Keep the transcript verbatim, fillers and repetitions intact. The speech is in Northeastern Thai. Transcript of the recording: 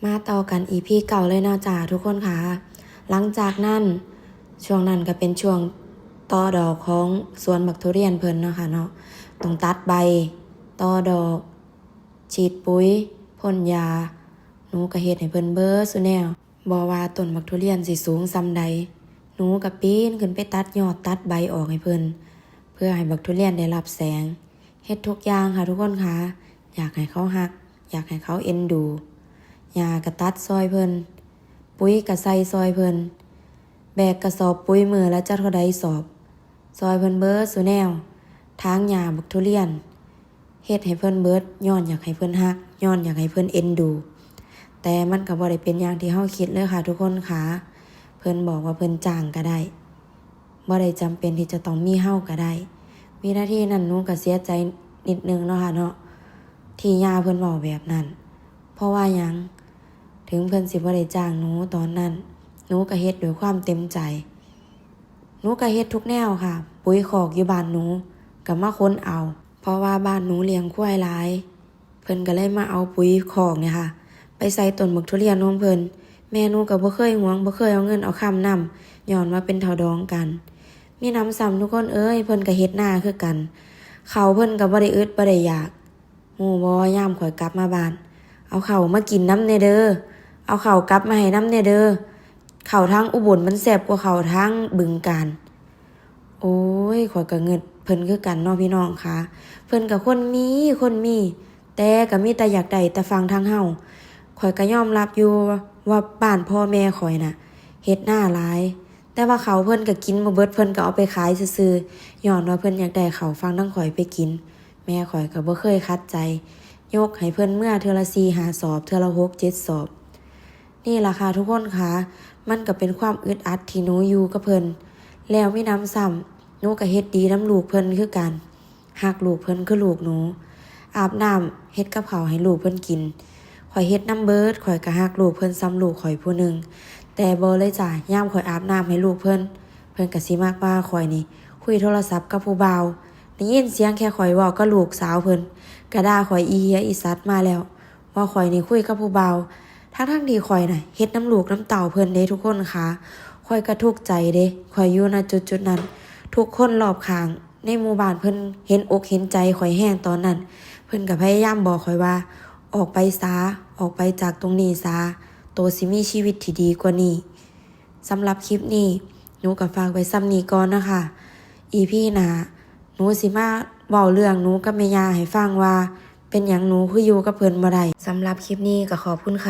มาต่อกัน อีพีเก้าเลยเนาะจ้าทุกคนค่ะ หลังจากนั้น ช่วงนั้นก็เป็นช่วงต่อดอกของสวนบักทุเรียนเพิ่นเนาะค่ะเนาะ ต้องตัดใบ ต่อดอก ฉีดปุ๋ย พ่นยา หนูก็เฮ็ดให้เพิ่นเบิดซุแนว บ่ว่าต้นบักทุเรียนสิสูงส่ำใด หนูก็ปีนขึ้นไปตัดยอดตัดใบออกให้เพิ่น เพื่อให้บักทุเรียนได้รับแสง เฮ็ดทุกอย่างค่ะทุกคนค่ะ อยากให้เขาฮัก อยากให้เขาเอ็นดู หญ้าก็ตัดซอยเพิ่น ปุ๋ยก็ใส่ซอยเพิ่น แบกกระสอบปุ๋ยมื้อละจักเท่าใดสอบ ซอยเพิ่นเบิดซุแนว ถางหญ้าบักทุเรียน เฮ็ดให้เพิ่นเบิด ย้อนอยากให้เพิ่นฮัก ย้อนอยากให้เพิ่นเอ็นดู แต่มันก็บ่ได้เป็นอย่างที่เฮาคิดเลยค่ะทุกคนค่ะ เพิ่นบอกว่าเพิ่นจ้างก็ได้ บ่ได้จำเป็นที่จะต้องมีเฮาก็ได้ วินาทีนั้นหนูก็เสียใจนิดนึงเนาะค่ะเนาะ ที่ย่าเพิ่นเว้าแบบนั้น เพราะว่าหยัง ถึงเพิ่นสิบ่ได้จ้างหนูตอนนั้น หนูก็เฮ็ดด้วยความเต็มใจ หนูก็เฮ็ดทุกแนวค่ะ ปุ๋ยคอกอยู่บ้านหนูก็มาขนเอา เพราะว่าบ้านหนูเลี้ยงควายหลาย เพิ่นก็เลยมาเอาปุ๋ยคอกเนี่ยค่ะ ไปใส่ต้นบักทุเรียนของเพิ่น แม่หนูก็บ่เคยหวง บ่เคยเอาเงินเอาคำนำ ย้อนว่าเป็นเฒ่าดองกัน มีหนำซ้ำทุกคนเอ้ย เพิ่นก็เฮ็ดนาคือกัน ข้าวเพิ่นก็บ่ได้อึดบ่ได้อยาก ฮู้บ่ ยามข้อยกลับมาบ้าน เอาข้าวมากินนำแน่เด้อ เอาข้าวกลับมาให้นำแน่เด้อ ข้าวทางอุบลมันแซ่บกว่าข้าวทางบึงกาฬ โอ้ย ข้อยก็งึดเพิ่นคือกันเนาะพี่น้องค่ะ เพิ่นก็คนมี คนมี แต่ก็มีแต่อยากได้แต่ฟังทางเฮา ข้อยก็ยอมรับอยู่ว่าบ้านพ่อแม่ข้อยน่ะ เฮ็ดนาหลาย แต่ว่าข้าวเพิ่นก็กินบ่เบิด เพิ่นก็เอาไปขายซื่อๆ ย้อนว่าเพิ่นอยากได้ข้าวฟังทางข้อยไปกิน แม่ข้อยก็บ่เคยขัดใจ ยกให้เพิ่นเมือเทื่อละสี่ห้าสอบ เทื่อละหกเจ็ดสอบ นี่ล่ะค่ะทุกคนค่ะ มันก็เป็นความอึดอัดที่หนูอยู่กับเพิ่น แล้วมีหนำซ้ำ หนูก็เฮ็ดดีนำลูกเพิ่นคือกัน ฮักลูกเพิ่นคือลูกหนู อาบน้ำ เฮ็ดกับข้าวให้ลูกเพิ่นกิน ข้อยเฮ็ดนำเบิด ข้อยก็ฮักลูกเพิ่นส่ำลูกข้อยผู้หนึ่ง แต่บ่เลยจ้ะ ยามข้อยอาบน้ำให้ลูกเพิ่น เพิ่นก็สิมักว่าข้อยนี่คุยโทรศัพท์กับผู้บ่าว ได้ยินเสียงแค่ข้อยเว้ากับลูกสาวเพิ่น ก็ด่าข้อยอีเหียอีสัตว์มาแล้ว ว่าข้อยนี่คุยกับผู้บ่าว ทั้งๆที่ข้อยน่ะเฮ็ดนำลูกนำเต้าเพิ่นเด้ทุกคนค่ะ ข้อยก็ทุกข์ใจเด้ ข้อยอยู่ ณ จุดๆนั้น ทุกคนรอบข้างในหมู่บ้านเพิ่นเห็นอกเห็นใจข้อยแฮงตอนนั้น เพิ่นก็พยายามบอกข้อยว่า ออกไปซา ออกไปจากตรงนี้ซา โตสิมีชีวิตที่ดีกว่านี้ สำหรับคลิปนี้ หนูก็ฝากไว้ส่ำนี้ก่อนนะคะ อีพีหน้า หนูสิมาเว้าเรื่องหนูกับแม่ย่าให้ฟังว่า เป็นหยังหนูคืออยู่กับเพิ่นบ่ได้ สำหรับคลิปนี้ก็ขอบคุณค่ะ